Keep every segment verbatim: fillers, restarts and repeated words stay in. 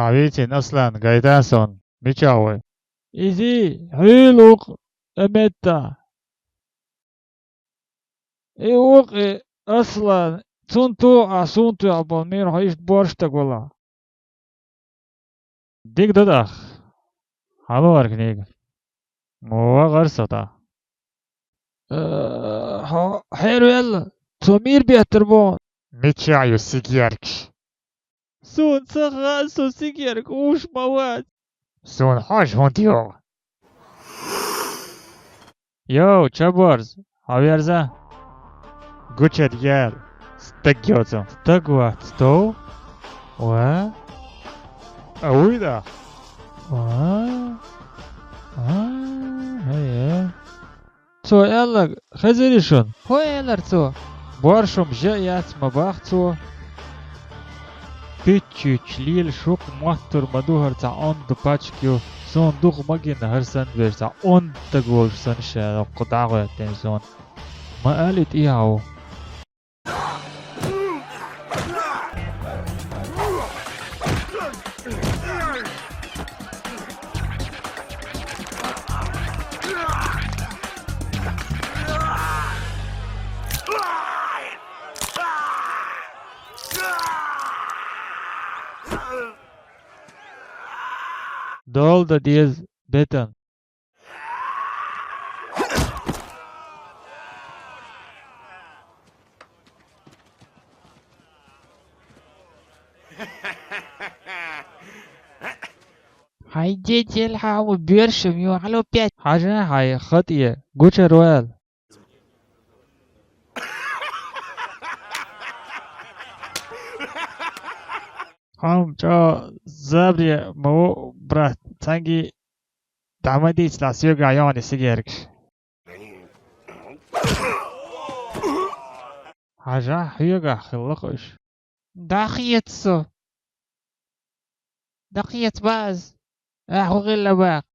Хьавийцина аслан гайтан сон, мичахь вай? Изий, хьуьйлу вукх, э, метта. И вукх, и аслан, цунна туху ахь суна тоьхна болу, мера хьо иштта борша стаг валахь. Дика ду тӀаккха. Хьало хӀара книга. Ма вахара со тӀаккха. Э, хьо хьеравелла, цо мийра беттар боху. Мичахь ю сигеркаш? Суна ца хаьа, со сигерка уьш ма вац. Суна хьожа хӀунда йогӀу? Йоу, чаборз, хьо верза? Гучар ял, стаг йоцу. Стаг вац, тов? Ва? А вуй да? Ва? А, хей, э. Цо аьлларг хезирий шуна? ХӀун элира цо? Боршум жа яц ма бах цо. Пиччуьйчу лелаш ву-кх, моттур ма ду хӀара цхьа онда пачка ю. Суна дукха ма гина хӀара санна веш цхьа онда стаг волуш санна ша дӀа а гӀоьттина суна. Ма али тӀехьа ву. Дола дан деза, Бетан. Хьайн ден телхьа а ву боьршам ю, хьало пять. Хьажа хьайн хатӀе, гучар вала. Хьо-м чӀогӀа забаре ма ву, брат, цхьаьнгге дӀа ма дийцалахь соьгахь йогӀу сигеркаш. Хьажахь, хьоьгахь хилла-кх уьш. ДӀахеца со. ДӀакхеча база. Ахьа хӀун хилла бакъ?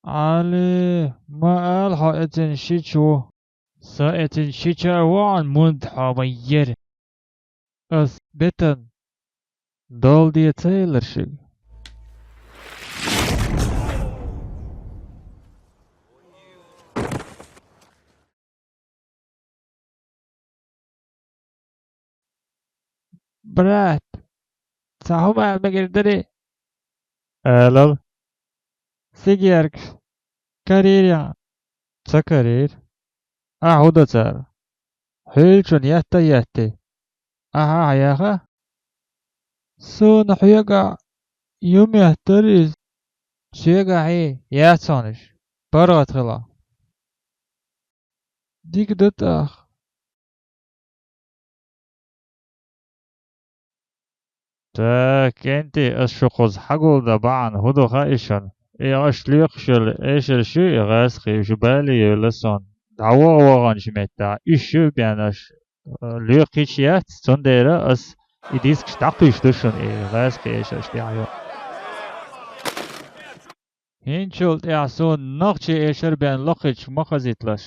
Али, ма ала хьо эцина шича ву. Со эцина шича а ву хьуна, мунда хьо ма яра. Ас Бетан дола де ца елира шуьга? Брат, цхьа хӀума ала мегар дарий? Алал. Сигеркаш карийра яхьа? Ца карийра. Ахьа хӀун до цара? Хьуьллачунна етта а еттий? Ахьа а хьаяха? Суна хьоьгахь юм еттара иза. Соьгахьий, яц хьуна уьш. ПаргӀат хила. Дика ду тӀаккха. Так, кӀентий, ас шу кхуза хьагулдан бахьана хӀун ду хаьий шуна? И аша лоькхуш йолу эшарш ю, и гӀазкхий, уьш бале евлла суна. ДӀаваха ваханчу меттехь, уьш ю бен аша лоькхуьйтуш яц, цундела ас и дискаш дӀакхуьйсуш ду шуна, и гӀазкхий эшарш тӀехь ю. ХӀинцачул тӀаьхьа суна нохчий эшар бен лакхуьйтуш ма хазийталаш.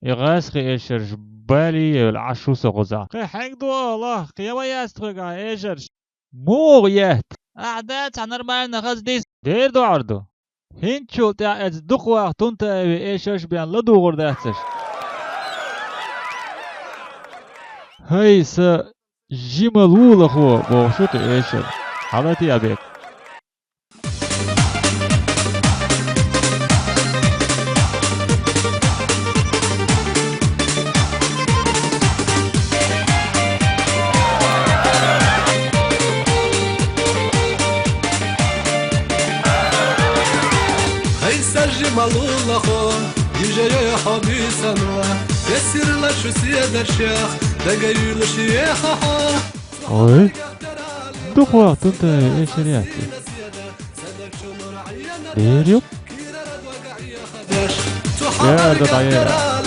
И гӀазкхий эшарш бале евлла Ӏаш ву со кхузахь. Кхин хьаьнга ду олахь, кхин ма яц тхоьгахь эшарш. Муха етта? Ахьа дацахь нормально хаза дийца? Дера доӀар ду. ХӀинцачул тӀаьхьа эцу дукхаваха Тунтаевн эшарш бен ладугӀур дац аша. ХӀай, сан жима лулахо, бохуш ву кху эшар. Хьалатеа бек. Хьай, сан жима лулахо, йижарий хьо буьйсанна, тесира шу седаршех, дага юьйлуш ехьа хьо. Ой, дукхаваха Тунтаевн эшар яц. Дера ю. Дера ду дӀаера.